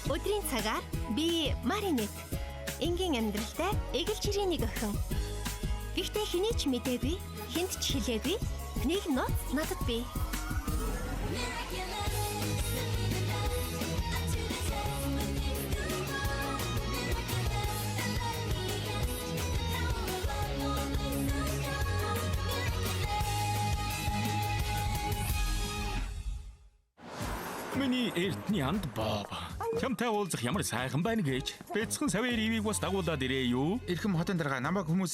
Өдрийн цагаар би Маринет. Энгийн амьдралтай эгэл жирийн нэг охин. Гэхдээ хэний ч мдээгүй, хэнд ч хэлээгүй. Нэг ноц надад бий. Миний эрдний анд Боб. Чамтай уулзах ямар сайхан байна гэж. Бяцхан савэр ивийг бас дагуулад ирээ юу? Эрхэм хотын дарга намайг хүмүүс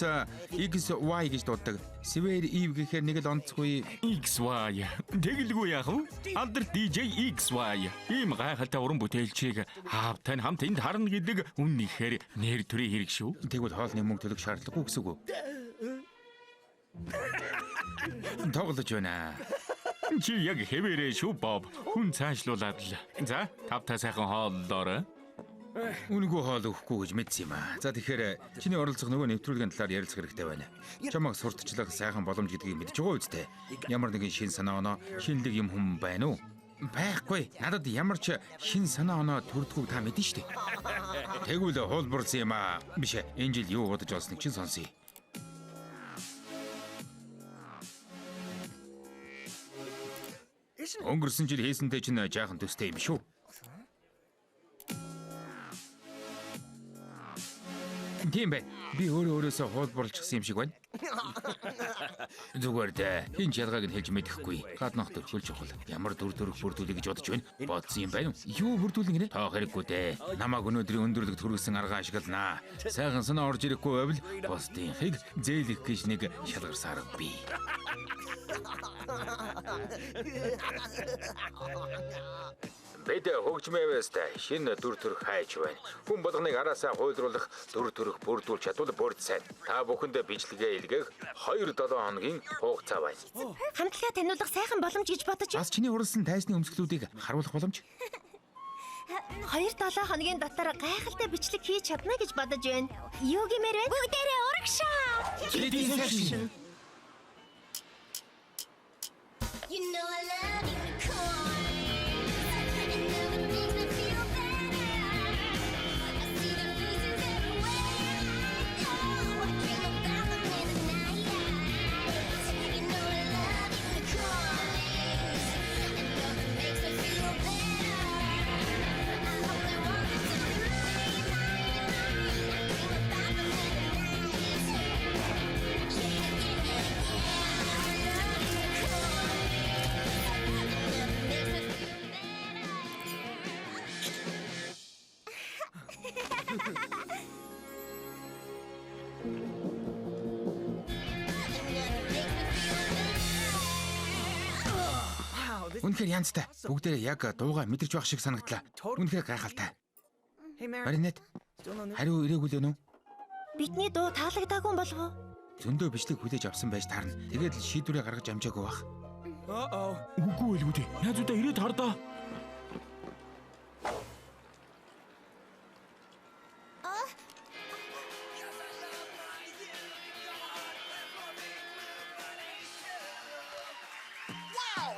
XY гэж дууддаг. Свэр Ив гэхээр нэг л онцгүй. XY. Тэгэлгүй яах вэ? Алдарт DJ XY. Ийм гайхалтай уран бүтээлчийг аав тань хамт энд харна гэдэг үнэн ихээр нэр төрийн хэрэг шүү. Тэгвэл хоолны мөнгө төлөх шаардлагагүй гэсэн үг үү? Тоглож байна. Чи яг хэвээрээ шүү Боб. Хүн цаашлуулад л. За, тавтай сайхан хооллоорой. Үнэгүй хоол өгөхгүй гэж мэдсэн юм аа. За тэгэхээр чиний оролцох нөгөө нэвтрүүлгийн талаар ярилцах хэрэгтэй байна. Чамайг сурталчлах сайхан боломж гэдгийг мэдж байгаа үстэй. Ямар нэгэн шин санаа оноо, шинэлэг юм хүм байна уу? Байхгүй. Надад ямар ч шин санаа оноо төрдгүүг та мэднэ шүү дээ. Тэгвэл хуулбарласан юм аа. Биш ээ. Энэ жил юу бодож олсныг чинь сонсъё. Өнгөрсөн жил хийсэнтэй чинь жаахан төстэй юм шүү. Тийм бай. Би өөрөө өөрөөсөө хуулбарлчихсан юм шиг байна. Зүгээр дээ. Хин ч ялгааг нь хэлж мэдэхгүй. Гаднах төрхөл чухал. Ямар дүр төрх бүрдүүлэх гэж бодож байна? Бодсон юм байна уу? Юу бүрдүүлнэ гинэ? Тоох хэрэггүй дээ. Намайг өнөөдрийн өндөрлөгт хүргэсэн аргаа ашигланаа. Сайхан санаа орж ирэхгүй байвал бусдынхыг зээлэх гэж нэг шалгарсаар бий. Бид хөгжмөөстэй шинэ дүр төрх хайж байна. Хүн болгоныг араасаа хуйлруулах дүр төрх бүрдүүлж чадвал бүрд сайн. Та бүхэндээ бичлэгээ илгээх 2-7 хоногийн хугацаа байна. Хамтлагаа таниулах сайхан боломж гэж бодож Бас чиний хуралсан тайзны өмсгөлүүдийг харуулах боломж. 2-7 хоногийн дотор гайхалтай бичлэг хийж чадна гэж бодож байна. Юу гэмээр байна? Бүгдээрээ урагшаа. You know I love unicorns, and nothing makes me feel better. I see their faces everywhere I go. I dream about them in the night. You know I love unicorns, and nothing makes me feel better. I only want them to be mine, mine, mine. I dream about them in the night. Yeah, yeah, yeah, yeah. I love unicorns. Makes me feel better. Nothing makes me feel better. Үнэхээр янзтай. Бүгдээрээ яг дуугаа мэдэрч байх шиг санагдлаа. Үнэхээр гайхалтай. Маринет, хариу ирээгүй л өнөө? Бидний дуу таалагдаагүй юм болов уу? Зөндөө бичлэг хүлээж авсан байж таарна. Тэгээд л шийдвэрээ гаргаж амжаагүй байх. Үгүй байлгүй дээ. Найзуудаа ирээд хардаа.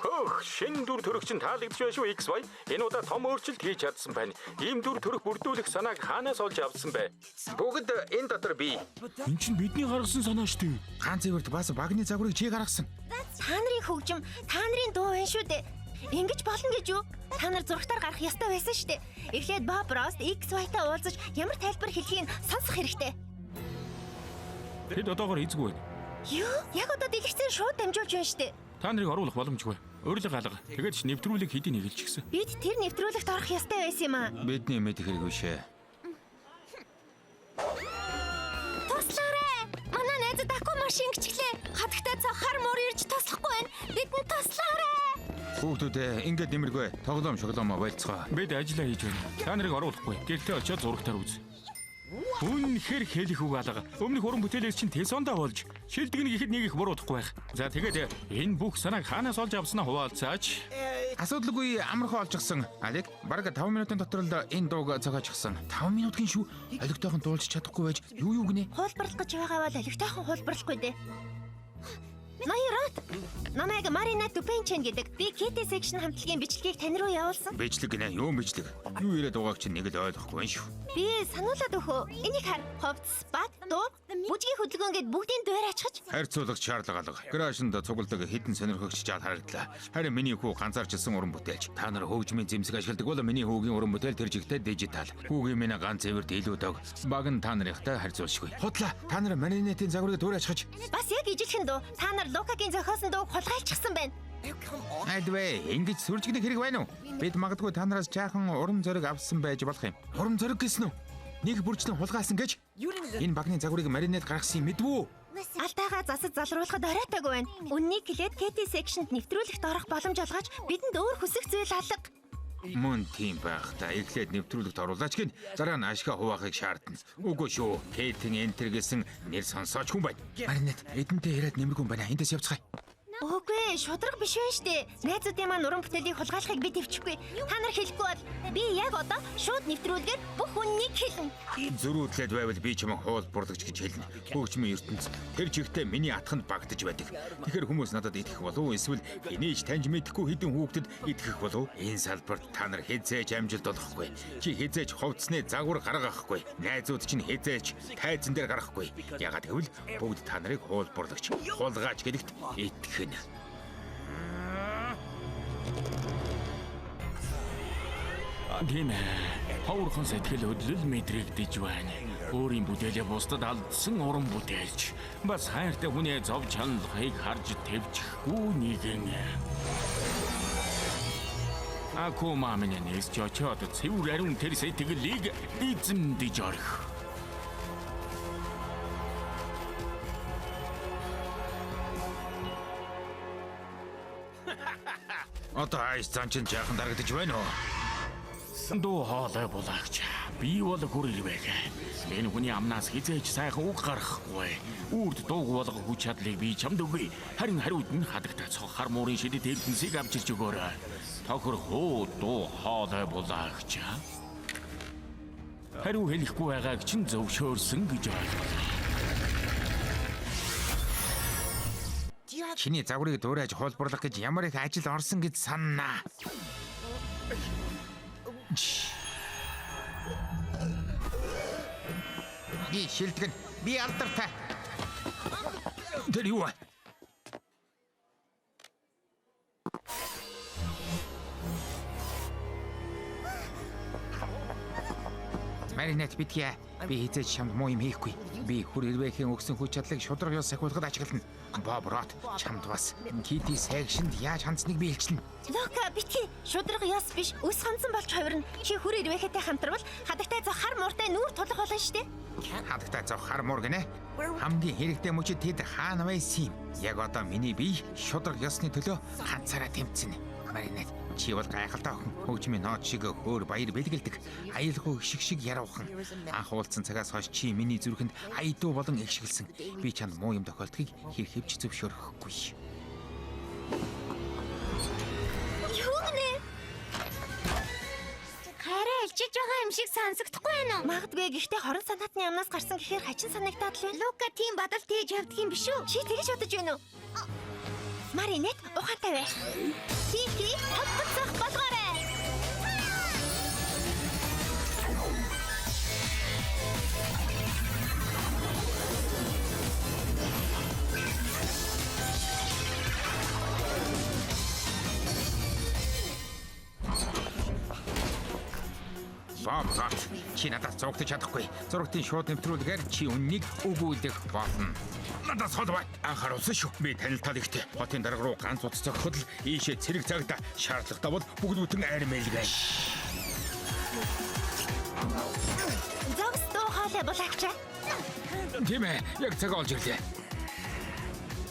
Хөөх, шинэ дүр төрх чинь таалагдж байна шүү XY. Энэ удаа том өөрчлөлт хийж чадсан байна. Ийм дүр төрх бүрдүүлэх санааг хаанаас олж авсан бэ? Бүгд энэ дотор бий. Эн чинь бидний гаргасан санаа шүү дээ. Ганц цэвэрт бас багны загварыг чи гаргасан. Та нарын хөгжим, та нарын дуу байна шүү дээ. Ингэж болно гэж юу? Та нар зурагтаар гарах ёстой байсан шүү дээ. Эхлээд Bob Ross XY-тай уулзаж ямар тайлбар хэлхийг сонсох хэрэгтэй. Тэд одоогор эзгүй байна. Юу? Яг одоо дэлгэцээр шууд дамжуулж байна шүү дээ. Та нарыг оруулах боломжгүй. Урилга алга. Тэгээд ч нэвтрүүлэг хэдийн нэгэлчихсэн. Бид тэр нэвтрүүлэгт орох ёстой байсан юм аа. Бидний мэдэх хэрэг биш ээ. Туслаарай! Манай найзад аку машин гिचглээ. Хатагтай цаа хар муур ирж туслахгүй байна. Бидэнд туслаарай! Хүүхдүүдээ ингээд нэмэргүй. Тоглоом шоглоомоо болцгоо. Бид ажиллаа хийж байна. Та нарыг оруулахгүй. Гэртээ очиод зурагтаар үз. Үнэхээр хэлэх үг алга. Өмнөх уран бүтээлээс чинь Тэсондоо болж шилдэг нэг ихэд нэг их буруудахгүй байх. За тэгээд энэ бүх санааг хаанаас олж авснаа хуваалцаач. Асуудалгүй амархан олжчихсан. Алиг бараг 5 минутын дотор л энэ дууг зохиочихсан. 5 минут гин шүү. Олигтойхон дуулж чадахгүй байж юу юу гинэ? Хуулбарлах гэж байгаа бол олигтойхон хуулбарлахгүй дээ. Ноён Рот. Намайг Марина Тупенчен гэдэг. Би Kitty Section хамтлагийн бичлэгийг тань руу явуулсан. Бичлэг гинэ, юу бичлэг? Юу яриад байгааг чинь нэг л ойлгохгүй юм шүү. Би сануулад өгөө. Энийг хар. Хувцас, бат, дуу, бүжгийн хөдөлгөөн гэд бүгдийн дуурайчхаж. Харьцуулах шаардлага алга. Гаражинд цугладаг хідэн сонирхогч жаал харагдлаа. Харин миний хүү ганцаарчилсан уран бүтээлч. Та нар хөгжмийн зэмсэг ашигладаг бол миний хүүгийн уран бүтээл тэр жигтэй дижитал. Хүүгийн минь ганц цэвэрт илүү дог. Баг нь та нарынхтай харьцуулшгүй. Худлаа. Та нар маринетийн загварыг дуурайчхаж. Бас яг ижилхэн дуу. Та нар Лукагийн зохиосон дууг хулгайлчихсан байна. Альвэ, ингэж сүржигдэх хэрэг байна уу? Бид магадгүй та нараас жаахан урам зориг авсан байж болох юм. Урам зориг гэсэн үү? Нэг бүрчлэн хулгайлсан гэж? Энэ багны загварыг маринет гаргасан юм мэдвүү? Алтайгаа засаж залруулахад оройтойг байна. Үннийг хэлээд Kitty Section-д нэвтрүүлэгт орох боломж олгооч бидэнд өөр хүсэх зүйл алга. Мөн тийм байх та. Эхлээд нэвтрүүлэгт оруулаач гин. Дараа нь ашгаа хуваахыг шаардна. Үгүй шүү. Кейтин Энтер гэсэн нэр сонсооч хүн байна. Маринет, эдэнтэй яриад нэмэргүй юм байна. Эндээс явцгаая. Үгүй, шударга биш байна штэ. Найзуудын маань уран бүтээлийг хулгайлахыг би тэвчихгүй. Та нар хэлэхгүй бол би яг одоо шууд нэвтрүүлгээр бүх үннийг хэлнэ. Зөрүүдлээд байвал би чамайг хуул бурлагч гэж хэлнэ. Хөгжмийн ертөнц тэр чигтээ миний атханд багтаж байдаг. Тэгэхээр хүмүүс надад итгэх болов уу эсвэл хэний ч таньж мэдэхгүй хэдэн хүүхдэд итгэх болов уу? Энэ салбарт та нар хэзээ ч амжилт олохгүй. Чи хэзээ ч хувцсны загвар гаргахгүй. Найзууд чинь хэзээ ч тайзан дээр гаргахгүй. Ягаад гэвэл бүгд та нарыг хуул бурлагч, хулгайч гэдэгт итгэнэ. Тийм ээ. Ховорхон сэтгэл хөдлөл мэдрэгдэж байна. Өөрийн бүтээлээ бусдад алдсан уран бүтээлч. Бас хайртай хүнээ зов чаналахыг харж тэвчихгүй нэгэн. Акума минь нээсч очоод цэвэр ариун тэр сэтгэлийг эзэмдэж орхи. Одоо айс зан чинь жаахан дарагдаж байна уу? Дуу хоолой булагч. Би бол хүр ирвэг. Энэ хүний амнаас хизээж сайхан үг гаргахгүй. Үрд дууг болгох хүч чадлыг би чамд өгье. Харин хариуд нь хадагтай цог хар муурын шидэт эрдэнсийг авчирч өгөөрэй. Тохир хуу дуу хоолой булагч. Хариу хэлэхгүй байгааг чинь зөвшөөрсөн гэж ойлголоо. Чиний загварыг дуурайж хуулбарлах гэж ямар их ажил орсон гэж саннаа. Би шилтгэн. Би алдартай. Тэр юу вэ? Маринет битгий. Би хэзээ ч чамд муу юм хийхгүй. Би хүр ирвэхийн өгсөн хүч чадлыг шударга ёс сахиулахад ашиглана. Боб Рот чамд бас Кити сайгшинд яаж хандсныг би хэлчихнэ. Лука битгий шударга ёс биш өс хонцон болж хувирна. Чи хүр ирвэхтэй хамтарвал хадагтай зов хар мууртай нүүр тулах болно штэ. Хадагтай зов хар муур гинэ. Хамгийн хэрэгтэй мөчид тэд хаана байсан юм? Яг одоо миний бие шударга ёсны төлөө ганцаараа тэмцэнэ. Маринет чи бол гайхалтай охин. Хөгжмийн ноод шиг хөөр баяр бэлгэлдэг. Аялгүй хшиг шиг яруухан. Анх уулзсан цагаас хойш чи миний зүрхэнд аядуу болон эгшгэлсэн. Би чамд муу юм тохиолдохыг хэрхэвч зөвшөөрөхгүй. Юу гинэ? Хараа алчиж байгаа юм шиг сонсогдохгүй байна уу? Магадгүй гэхдээ хорон санаатны амнаас гарсан гэхээр хачин санагтаад л байна. Лука тийм бодол тээж явдаг юм биш үү? Чи тэгэж бодож байна уу? Маринет ухаантай бай. Кики холбоцох болгоорой. Боб Рот чи надаас зурагтаж чадахгүй. Зурагтын шууд нэвтрүүлгээр чи үннийг өгүүлэх болно. Надаас хол бай. Анхааруулсан шүү. Би танил тал ихтэй. Хотын дарга руу ганц утас зохиход л ийшээ цэрэг цагда шаардлагатай бол бүгд бүтэн армэлгээ. Зогс дуу хоолой булагчаа. Тийм ээ. Яг цаг олж ирлээ.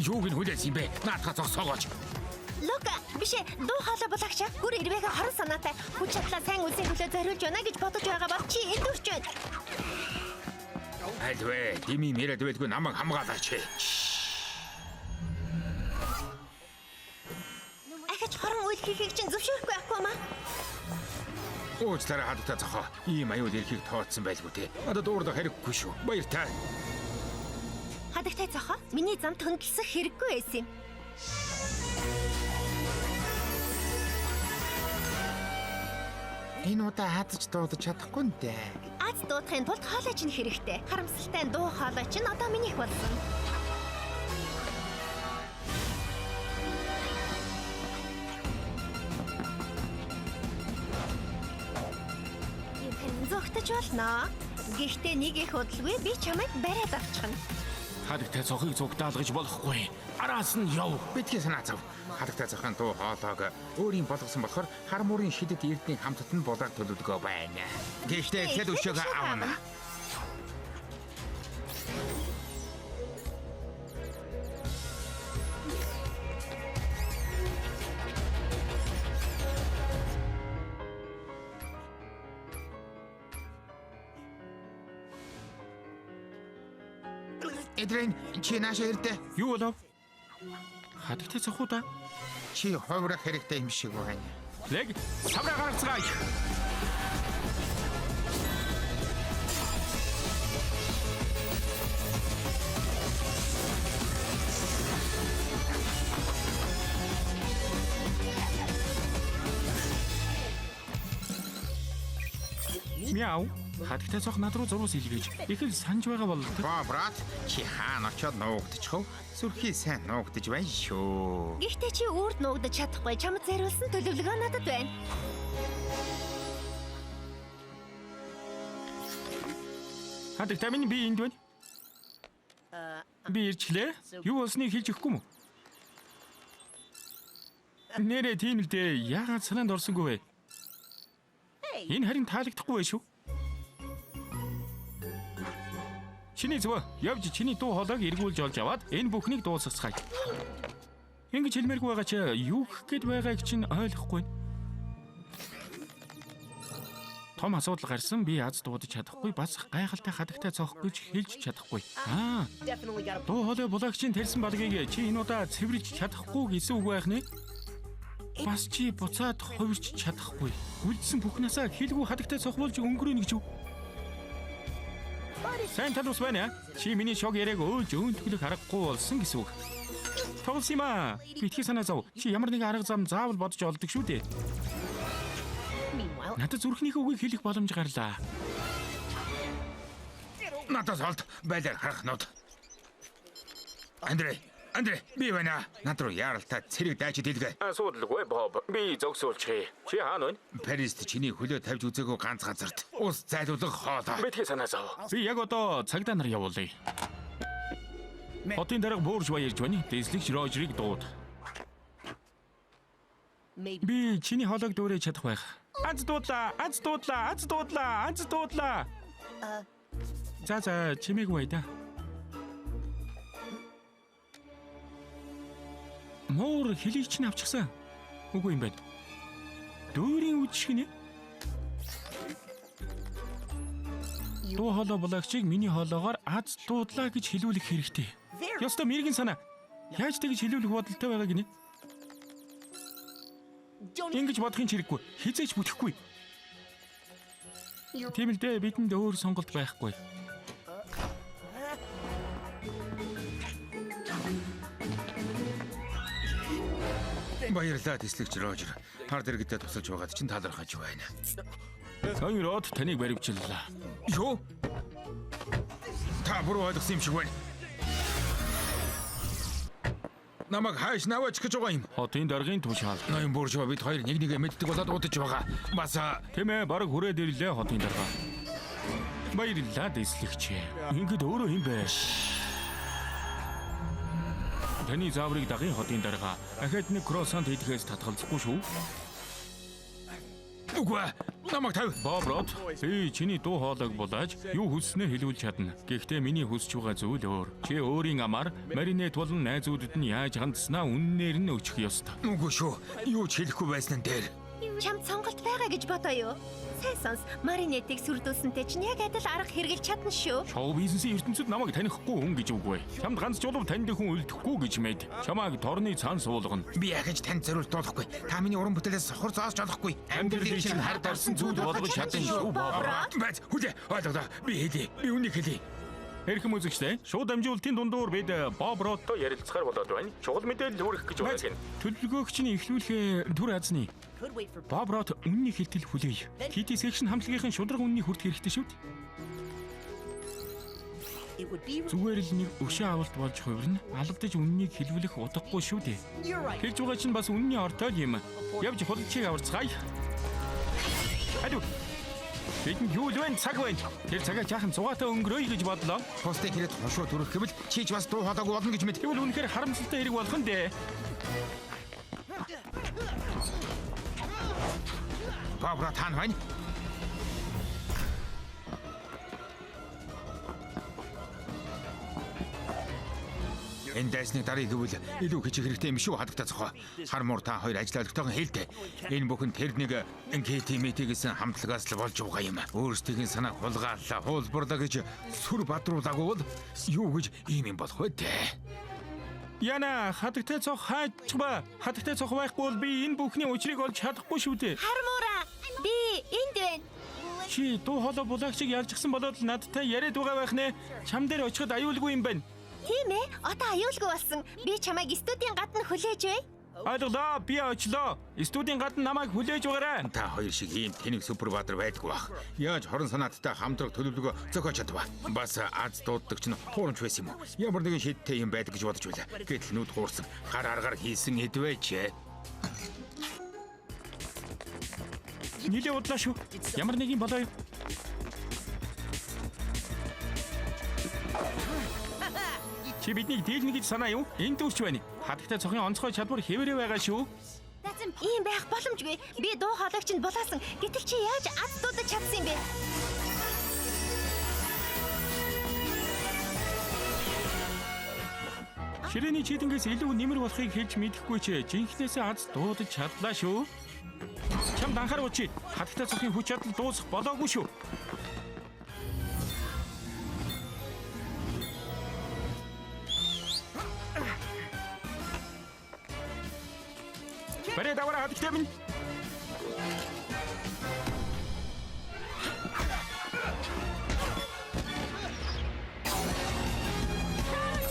Юуг нь хүлээсэн юм бэ? Наадхаа зогсоогооч. Лука биш ээ дуу хоолой булагчаа. Хүр ирвэхэ хорон санаатай хүч чадлаа сайн үлсийн төлөө зориулж байна гэж бодож байгаа бол чи энд үрч байна. Альвэ, дими мэрэд байлгүй намайг хамгаалаач. Ахиж хорон үйл хийхийг чинь зөвшөөрөхгүй Акума. Уучлаарай хадагтай зохоо. Ийм аюул ирэхийг тооцсон байлгүй те. Надад уурлах хэрэггүй шүү. Баяртай. Хадагтай зохоо. Миний замд хөндлөсөх хэрэггүй байсан юм. Энэ удаа хазаж дуудаж чадахгүй нь дээ. Аз дуудахын тулд хоолой чинь хэрэгтэй. Харамсалтай нь дуу хоолой чинь одоо минийх болсон. Зөгтөж болно. Гэхдээ нэг их удалгүй би чамайг бариад авчихна. Хадагтай цохыг цугтаалгаж болохгүй. Араас нь яв. Битгий санаа зов. Хадагтай цохын дуу хоолойг өөрийн болгосон болохоор хар муурын шидэт эрдний хамтад нь булааг төлөвлөгөө байна. Гэхдээ эхлээд өшөөгөө авна. Эдрэн чи наашаа ирдэ. Юу болов? Хадагтай цох уу да? Чи хуврах хэрэгтэй юм шиг байна. Лег, савраа гаргацгаая. Мяу. Хадагтай цох над руу зурвас илгээж их л санаж байгаа бололтой. Ба брат, чи хаана очиод нуугдчих вэ? Сүрхий сайн нуугдаж байна шүү. Гэхдээ чи үрд нуугдаж чадахгүй. Чамд зориулсан төлөвлөгөө надад байна. Хадагтай минь, би энд байна. Би ирчлээ. Юу болсныг хэлж өгөхгүй юм уу? Нэрээ тийм л дээ. Яагаад санаанд орсонгүй вэ? Энэ харин таалагдахгүй байх шүү. Чиний зөв явж чиний дуу хоолойг эргүүлж олж аваад энэ бүхнийг дуусгацгаая. Ингэж хэлмээргүй байгаа чи юу гэх гээд байгааг чинь ойлгохгүй. Том асуудал гарсан, би аз дуудаж чадахгүй, бас гайхалтай хадагтай цохох гэж хэлж чадахгүй. Аа. Дуу хоолой булагчийн тарьсан балгийг чи энэ удаа цэвэрлж чадахгүй гэсэн үг байх нэ? Бас чи буцаад хувирч чадахгүй. Үлдсэн бүх насаа хилгүй хадагтай цох болж өнгөрөөнө гэж үү? Сайн талус байна. Чи миний шог яриаг өөлж өөнтгөлөх аргагүй болсон гэсэн үг. Тоглосон юм аа. Битгий санаа зов. Чи ямар нэгэн арга зам заавал бодож олдог шүү дээ. Надад зүрхнийхээ үгийг хэлэх боломж гарлаа. Надаас олд байлаар харахнууд. Андрей, Андрей, би байна. Над руу яаралтай цэрэг дайчид илгээ. Асуудалгүй, Боб. Би зогсуулчихъя. Чи хаана вэ? Парист чиний хөлөө тавьж үзээгүй ганц газарт ус зайлуулах хоолой. Битгий санаа зов. Би яг одоо цагдаа нар явуулъя. Хотын дарга Бууржва ярьж байна. Дээслэгч Рожерыг дууд. Би чиний хоолойг дөөрэж чадах байх. Аз дуудлаа, аз дуудлаа, аз дуудлаа, аз дуудлаа. За, чимээгүй бай да. Муур хөлийг чинь авчихсан. Үгүй юм байна. Дүүрийн үдшиг нэ. Дуу хоолой булагчийг миний хоолоогоор аз дуудлаа гэж хэлүүлэх хэрэгтэй. Ёстой мэрэгэн санаа. Яаж тэгж хэлүүлэх бодолтой байгааг нэ? Ингэж бодохын хэрэггүй. Хизээч бүтэхгүй. Тийм л дээ, бидэнд өөр сонголт байхгүй. Баярлалаа, тэслэгч Рожер. Хар дэргэдээ тусалж байгаад чинь талархаж байна. Хоёр од таныг баривчлалаа. Юу? Та буруу ойлгосон юм шиг байна. Намайг хайш наваач гэж байгаа юм. Хотын даргын тушаал. Ноён Буржуа, бид хоёр нэг нэгэ мэддэг болоод удаж байгаа. Бас Тийм ээ, бараг хүрээд ирлээ, хотын дарга. Баярлалаа, дэслэгч. Ингээд өөрөө юм бэ? Таны зааврыг дагын, хотын дарга. Ахаад нэг кроссант идэхээс татгалзахгүй шүү. Үгүй ээ. Намайг тавь. Боб Род, би чиний дуу хоолойг булааж юу хүсснээ хэлүүлж чадна. Гэхдээ миний хүсэж байгаа зүйл өөр. Чи өөрийн амаар Маринет болон найзуудад нь яаж хандсанаа үннээр нь өчөх ёстой. Үгүй шүү. Юу ч хэлэхгүй байсан нь дээр. Чамд сонголт байгаа гэж бодоо юу? Сайн сонс. Маринетийг сүрдүүлсэнтэй чинь яг адил арга хэрэглэж чадна шүү. Шоу бизнесийн ертөнцид намайг танихгүй хүн гэж үгүй. Чамд ганц жулав танд хүн үлдэхгүй гэж мэд. Чамааг торны цаан суулгана. Би яхаж танд зориулт дуулахгүй. Та миний уран бүтээлээс сохор зоос жолохгүй. Амьдралыг чинь хард орсон зүйл болгож чадна шүү, Боб. Бац, хүлээ. Ойлголоо. Би хэлье. Би үнийг хэлье. Эрхэм үзэгчдээ, шууд дамжуулалтын дундуур бид Боб Роттой ярилцахаар болоод байна. Чухал мэдээлэл хүргэх гэж байна. Төлөвлөгөөгч нь эхлүүлэхээ түр азны. Боб Рот үнний хэлтэл хүлээе. KT Section хамтлагийн шударга үнний хүртэх хэрэгтэй шүү дээ. Зүгээр л нэг өшөө авалт болж хувирна. Алгадаж үннийг хэлвэлэх удахгүй шүү дээ. Хэлж байгаа чинь бас үнний ортой л юм. Явж худалчийг аварцгаая. Алуу. Бидэнд юу л вэ? Цаг байна. Тэр цагаа жаахан зугаатай өнгөрөөе гэж бодлоо. Бусдыг хэрэг хошуу төрөх гэвэл чи ч бас дуу хоолойгүй болно гэж мэд. Тэгвэл үнэхээр харамсалтай хэрэг болох нь дээ. Боб Рот хаана байна? Энэ дайсныг дарыг гэвэл илүү хичих хэрэгтэй юм шүү хадагтай цохоо. Хар муур та хоёр ажил ойлгохтойгон хэлдэ. Энэ бүхэн тэр нэг Кэти Мэти гэсэн хамтлагаас л болж байгаа юм. Өөрсдийн санааг хулгааллаа, хуулбарлаа гэж сүр бадруулаагүй бол юу гэж ийм юм болох вэ дээ? Яна, хадагтай цох хайчба. Хадагтай цох байхгүй бол би энэ бүхний учрыг олж чадахгүй шүү дээ. Хармуура, би энд байна. Чи дуу хоолой булагчийг ялжчихсан болоод л надтай яриад байгаа байх нэ. Чам дээр очиход аюулгүй юм байна. Тийм ээ, одоо аюулгүй болсон. Би чамайг студийн гадна хүлээж бай. Ойлголоо, би очлоо. Студийн гадна намайг хүлээж байгаарай. Та хоёр шиг ийм тэнэг супер баатар байдгүй бах. Яаж хорон санааттай хамтрах төлөвлөгөө зохиож чадва. Бас аз дууддаг чинь хуурамч байсан юм уу? Ямар нэгэн шидтэй юм байдаг гэж бодож байлаа. Гэтэл нүд хуурсан, гар аргаар хийсэн эдвэж. Нилээ удлаа шүү. Ямар нэг юм болоо юу? Чи биднийг дийлнэ гэж санаа юу? Энэ дүүрч байна. Хадагтай цохын онцгой чадвар хэвээрээ байгаа шүү. Ийм байх боломжгүй. Би дуу хоолойг чинь булаасан. Гэтэл чи яаж ад дуудаж чадсан юм бэ? Ширээний чийдэнгээс илүү нэмэр болохыг хэлж мэдэхгүй ч жинхнээсээ аз дуудаж чадлаа шүү. Чамд анхаарал чи. Хадагтай цохын хүч чадал дуусах болоогүй шүү. Барай даваа хадагтай минь.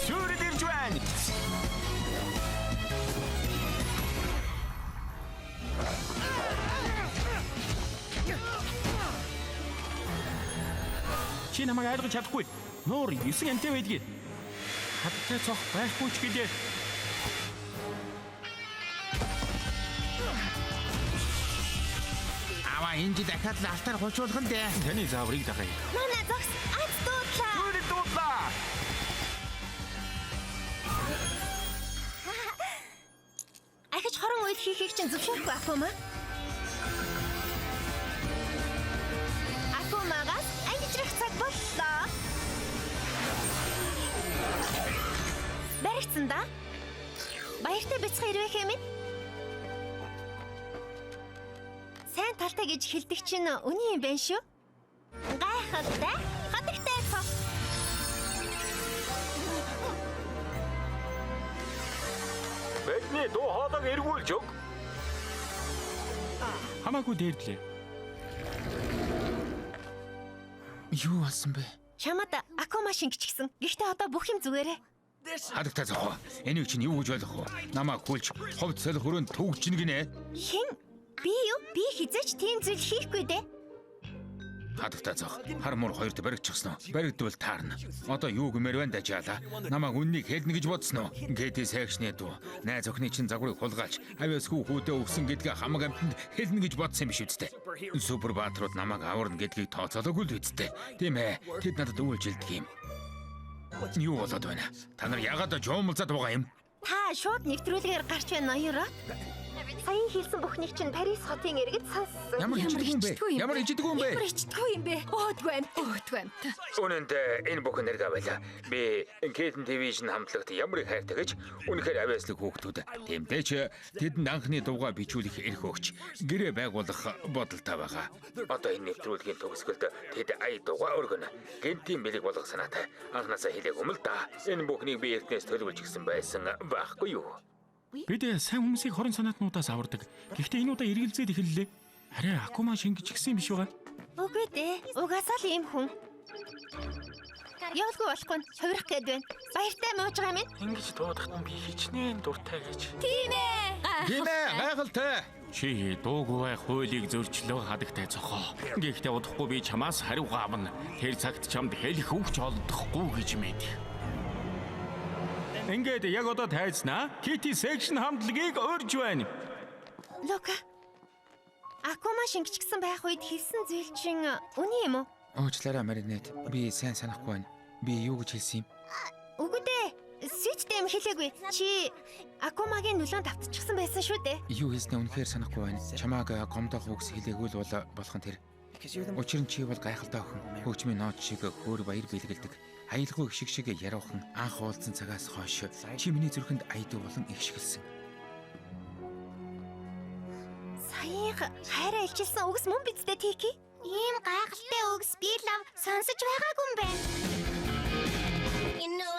Сүрд ирж байна. Чи намайг ойлгож чадахгүй. Нуур 9 амтай байдгийг. Хадагтай цох байхгүй ч гэлээ. Аваа энэ жил дахиад л алтаар хучуулах нь дээ. Таны зааврыг дагая. Манай зогс ад дуудлаа. Сүрд дуудлаа. Ахиж хорон үед хийхийг чинь зөвшөөрөхгүй Акума. Акумагаас ангижрах цаг боллоо. Баригдсан да. Баяртай бяцхан ирвэхэ минь. Сайн талтай гэж хэлдэг чинь үнэн юм байна шүү. Гайхалтай, хадагтай цох. Бидний дуу хоолойг эргүүлж өг. Хамаагүй дээрдлээ. Юу болсон бэ? Чамд Акума шингэчихсэн. Гэхдээ одоо бүх юм зүгээрээ. Хадагтай цохоо. Энийг чинь юу гэж ойлгох вэ? Намайг хүлж ховд солих өрөөнд төгжин гинэ. Хэн? Би юу? Би хизээч тийм зүйл хийхгүй дээ. Хадагтай цох. Хар муур хоёрт баригдчихсан уу? Баригдвал таарна. Одоо юу гэмээр байна дажаала. Намайг үннийг хэлнэ гэж бодсон уу? Кэти сайгшны дүү. Найз охины чинь загварыг хулгайлж авиас хүү хүүдээ өгсөн гэдгээ хамаг амьтанд хэлнэ гэж бодсон юм биш үсттэй. Супер баатрууд намайг аварна гэдгийг тооцоолоогүй л үсттэй. Тийм ээ. Тэд надад үйлчилдэг юм. Юу болоод байна? Та нар яагаад жуумалзаад байгаа юм? Та шууд нэвтрүүлгээр гарч байна ноён рот. Саяын хэлсэн бүхнийг чинь Парис хотын иргэд сонссон. Ямар хичдэг юм бэ? Ямар хичдэг юм бэ? Ямар ичдэггүй юм бэ? Өөдгүй амт, өөдгүй амт. Үнэн дээр энэ бүхэн нэргээ байла. Би Кэтэн ТV-ийн хамтлагт ямар их хайртай гэж үнэхээр авиаслаг хүүхдүүд. Тэмдээ ч тэдэнд анхны дууга бичүүлэх эрх өгч гэрээ байгуулах бодолтой байгаа. Одоо энэ нэвтрүүлгийн төгсгөлд тэд ая дууга өргөнө. Гэнтийн бэлэг болгох санаатай. Анхнаасаа хэлээг юм л да. Энэ бүхнийг би эртнээс төлөвлөж гисэн байсан байхгүй юу? Бид сайн хүмүүсийг хорон санаатнуудаас авардаг. Гэхдээ энэ удаа эргэлзээд эхэллээ. Арай Акума шингэчихсэн юм биш байгаа. Үгүй дээ. Угаасаа л ийм хүн. Явалгүй болохгүй нь хувирах гээд байна. Баяртай мууж байгаа минь. Ингэж дуудахад нь би хичнээн дуртай гэж. Тийм ээ. Тийм ээ, гайхалтай. Чи дуугүй байх хуулийг зөрчлөө хадагтай цохоо. Гэхдээ удахгүй би чамаас хариу авна. Тэр цагт чамд хэлэх үг ч олдохгүй гэж мэд. Ингээд яг одоо тайзнаа. Kitty Section хамтлагийг урьж байна. Лука. Акума шингэчихсэн байх үед хэлсэн зүйл чинь үний юм уу? Уучлаарай Маринет. Би сайн санахгүй байна. Би юу гэж хэлсэн юм? Үгүй дээ. Сүйттэй юм хэлээгүй. Чи Акумагийн нөлөөнд автчихсан байсан шүү дээ. Юу хэлснээ үнэхээр санахгүй байна. Чамааг гомдох үгс хэлээгүй л бол болох нь тэр. Учир нь чи бол гайхалтай охин. Хөгжмийн ноод шиг хөөр баяр бэлгэлдэг. Аялгүй эгшиг шиг яруухан анх уулзсан цагаас хойш чи миний зүрхэнд айдуу болон эгшгэлсэн. Саяынх хайраа илчилсэн үгс мөн биз дээ Тики? Ийм гайхалтай үгс би лав сонсож байгаагүй юм байна. You know